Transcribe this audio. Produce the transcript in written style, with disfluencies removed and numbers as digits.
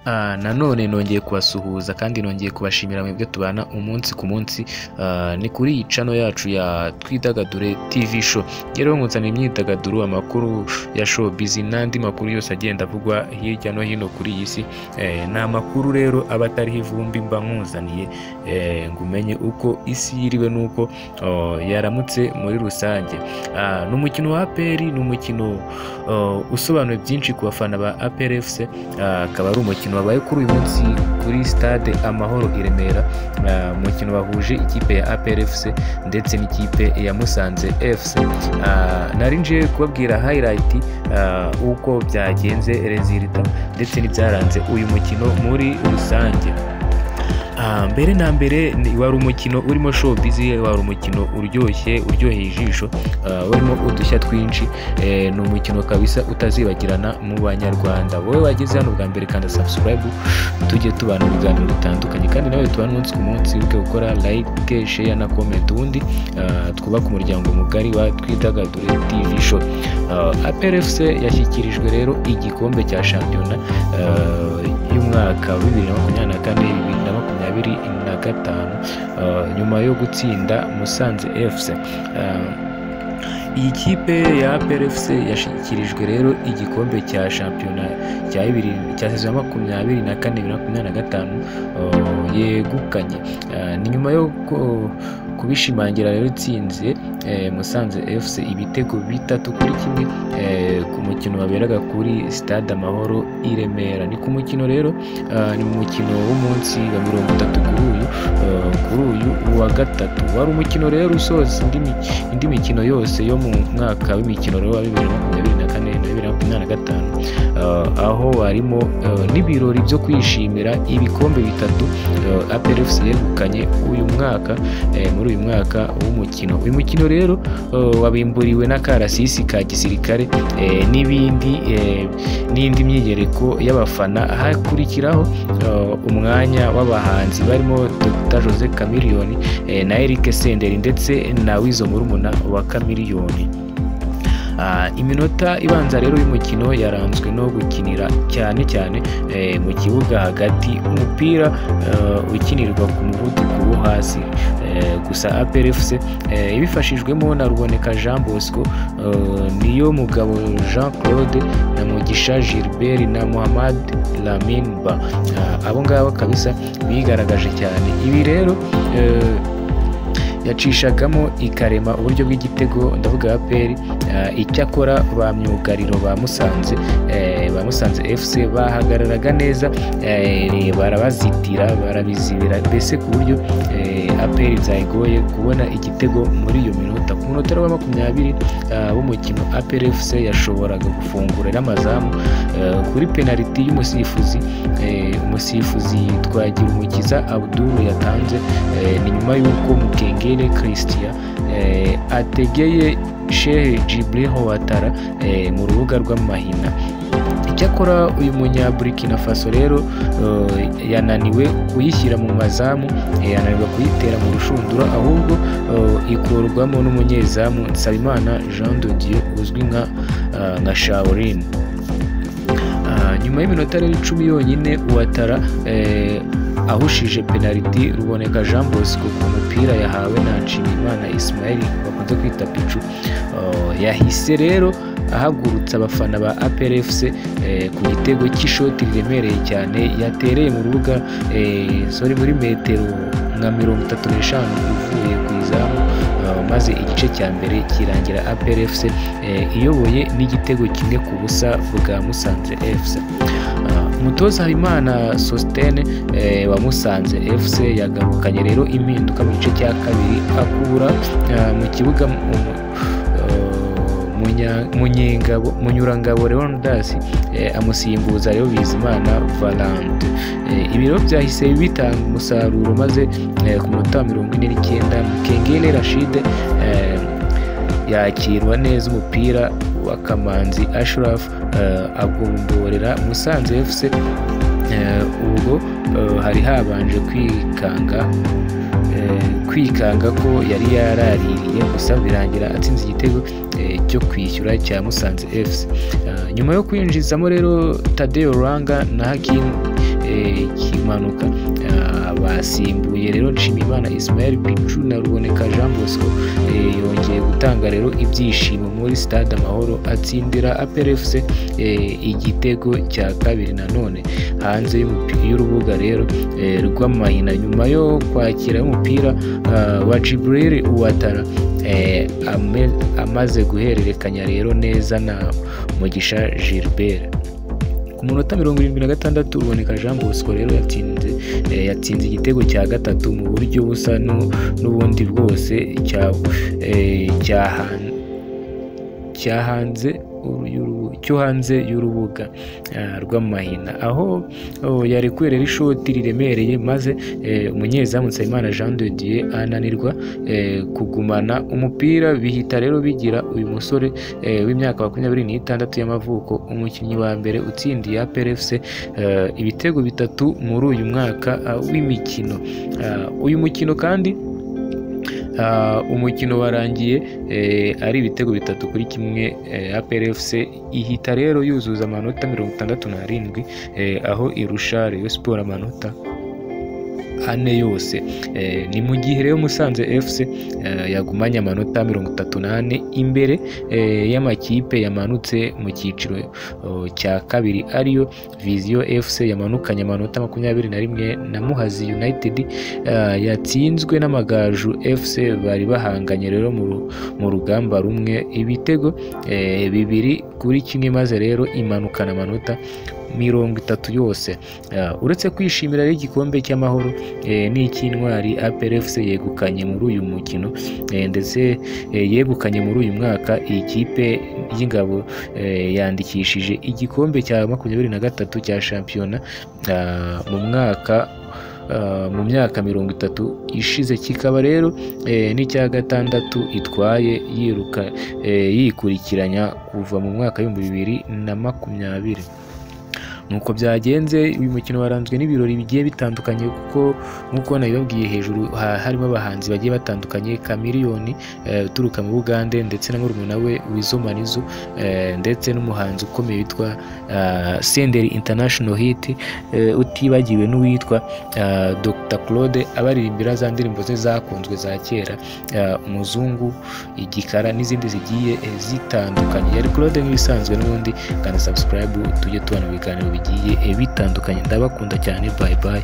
Nanone nongeye kubasuhuza kandi nongeye kubashimira mwebwe tubana umunsi ku munsi. Ni kuri iyi channel yacu ya Twidagadure TV Show. Rero nkuzanira imyidagaduro, amakuru ya showbiz n'andi makuru yose agenda avugwa hirya no hino kuri iyi si. Ni amakuru rero aba atariho ivumbi, mba nkuzaniye ngo umenye uko isi yiriwe n'uko yaramutse muri rusange. Ni umukino wa APR, ni umukino usobanuye byinshi ku bafana ba APR FC. Akaba ari umukino wabaye kuri uyu munsi kuri stade Amahoro i Remera, umukino wahuje ikipe ya APR FC ndetse n'ikipe ya Musanze FC. Nari nje kubabwira highlight, uko byagenze, résultat ndetse n'ibyaranze uyu mukino muri rusange. Mbere na mbere wari umukino urimo showbiz, wari umukino uryoshye, uryoheye ijisho, urimo udushya twinshi. Ni umukino kabisa utazibagirana mu Banyarwanda. Wowe wageze hano bwa mbere, kanda subscribe tujye tubana mu biganiro bitandukanye, kandi nawe tubana umunsi ku munsi, wibuke gukora like, share na comment, ubundi twubake umuryango mugari wa Twidagadure TV Show. APR FC yashyikirijwe rero igikombe cya shampiyona y'umwaka wa 2024 2025, nyuma yo gutsinda Musanze FC. Iyi kipe ya APR FC yashyikirijwe rero igikombe cya shampiyona cya bibiri cya saison ya 24 2025 yegukanye. Ni nyuma yo kubishimangira rero itsinze Musanze FC ibitego 3-1, ku mukino waberaga kuri stade Amahoro i Remera. Ni ku mukino rero, ni mu mukino w'umunsi wa 30 kuri uyu wa gatatu. Wari umukino rero usoza indi mikino yose yo mu mwaka w'imikino rero wa 2024 na 2025, aho harimo n'ibirori byo kwishimira ibikombe bitatu APR FC yegukanye uyu mwaka, muri uyu mwaka w'umukino. Uyu mukino rero wabimburiwe n'akarasisi ka gisirikare, n'ibindi, n'indi myiyereko y'abafana, hakurikiraho umwanya w'abahanzi barimo Dr Jose Chameleone na Eric Senderi ndetse na Weasel, murumuna wa Chameleone. Iminota ibanza rero y'umukino yaranzwe no gukinira cyane cyane mu kibuga hagati, umupira ukinirwa ku muvuduko wo hasi. Gusa APR FC ibifashijwemo na Ruboneka Jean Bosco, niyo mugabo Jean Claude na Mugisha Gilbert na Muhammad Lamin Ba. Abo ngabo kabisa bigaragaje cyane. Ibi rero yacishagamo ikarema uburyo bw'igitego, ndavuga APR. Icyakora ba myugariro ba Musanze FC bahagararaga neza, barabazitira, barabizibira mbese, ku buryo APR byayigoye kubona igitego muri iyo minota. Ku munota wa 20 w'umukino, APR FC yashoboraga gufungura n'amazamu kuri penaliti y'umusifuzi, umusifuzi Twagirumukiza Abdul yatanze. Ni nyuma y'uko Mukengere Christian ategeye Sheikh Djibril Ouattara mu rubuga rw'amahina. Icyakora uyu munya Burkina Faso rero yananiwe kuyishyira mu mazamu, yananirwa kuyitera mu rushundura, ahubwo ikurwamo n'umunyezamu Nsabimana Jean de Dieu uzwi nka Shaolin. Nyuma y'iminota rero 10 yonyine Ouattara ahushije penaliti, Ruboneka Jean Bosco ku mupira yahawe na Nshimiyimana Ismail bakunze kwita Pichu, yahise rero ahagurutsa abafana ba APR FC ku gitego cy'ishoti riremereye cyane yatereye mu rubuga, sorry, muri metero nka 35 uvuye ku izamu, maze igice cya mbere kirangira APR FC iyoboye n'igitego 1-0 bwa Musanze FC. Umutoza Habimana Sostene wa Musanze FC yagarukanye rero impinduka mu gice cya kabiri, akura mu kibuga Munyurangabo Leonidas, amusimbuza rero Bizimana Valante. Ibi rero byahise bitanga umusaruro, maze ku munota wa 49 Mukengere Rashid yakirwa neza umupira wa Kamanzi Ashraf, agomborera Musanze FC. Ubwo hari habanje kwikanga ko yari yaraririye, gusa birangira atsinze igitego cyo kwishyura cya Musanze FC. Nyuma yo kwinjizamo rero Tadeo Rwanga na Hakim Kimanuka. Basimbuye rero Nshimiyimana Ismael Pichu na Ruboneka Jean Bosco yongeye gutanga rero ibyishimo muri Stade Amahoro, atsindira APR FC igitego cya kabiri nanone hanze y'urubuga rero rw'amahina, nyuma yo kwakira umupira wa Djibril Ouattara amaze guhererekanya rero neza na Mugisha Gilbert. Ku munota 76 Ruboneka Jean Bosco rero yatsinze igitego cya gatatu mu buryo busa n'ubundi bwose cyo hanze y'urubuga rw'amahina, aho yarekuye rero ishoti riremereye maze umunyezamu Nsabimana Jean de Dieu ananirwa kugumana umupira, bihita rero bigira uyu musore w'imyaka 26 y'amavuko umukinnyi wa mbere utsindiye APR FC ibitego 3 muri uyu mwaka w'imikino. Uyu mukino kandi umukino warangiye ari ibitego 3-1. APR FC ihita rero yuzuza amanota 67, aho irusha Rayon Sport amanota 4 yose. Ni mu gihe rero Musanze FC yagumanye amanota 34 imbere y'amakipe yamanutse mu cyiciro cya kabiri, ariyo Vision FC yamanukanye amanota 21 na Muhazi United yatsinzwe n'Amagaju FC bari bahanganye rero mu rugamba rumwe ibitego 2-1, maze rero imanukana amanota 30 yose. Uretse kwishimira rero igikombe cy'amahoro n'icy'intwari APR FC yegukanye muri uyu mukino ndetse yegukanye muri uyu mwaka, iyi kipe y'ingabo yandikishije igikombe cya 23 cya shampiyona mu mwaka mu myaka 30 ishize, kikaba rero n'icya gatandatu itwaye yiruka yikurikiranya kuva mu mwaka 2020. Nuko byagenze, uyu mukino waranzwe n'ibirori bigiye bitandukanye, kuko nkuko nabibabwiye hejuru harimo abahanzi bagiye batandukanye, Chameleone uturuka mu Bugande ndetse na murumuna we Weasel Manizo, ndetse n'umuhanzi ukomeye witwa Senderi International Hit, utibagiwe n'uwitwa Dr Claude abaririmbira za ndirimbo ze zakunzwe za kera, Umuzungu, Igikara n'izindi zigiye zitandukanye. Yari Claude nk'ibisanzwe n'ubundi, kandi subscribe tujye tubana mu biganiro bigiye bitandukanye. Ndabakunda cyane, bye bye.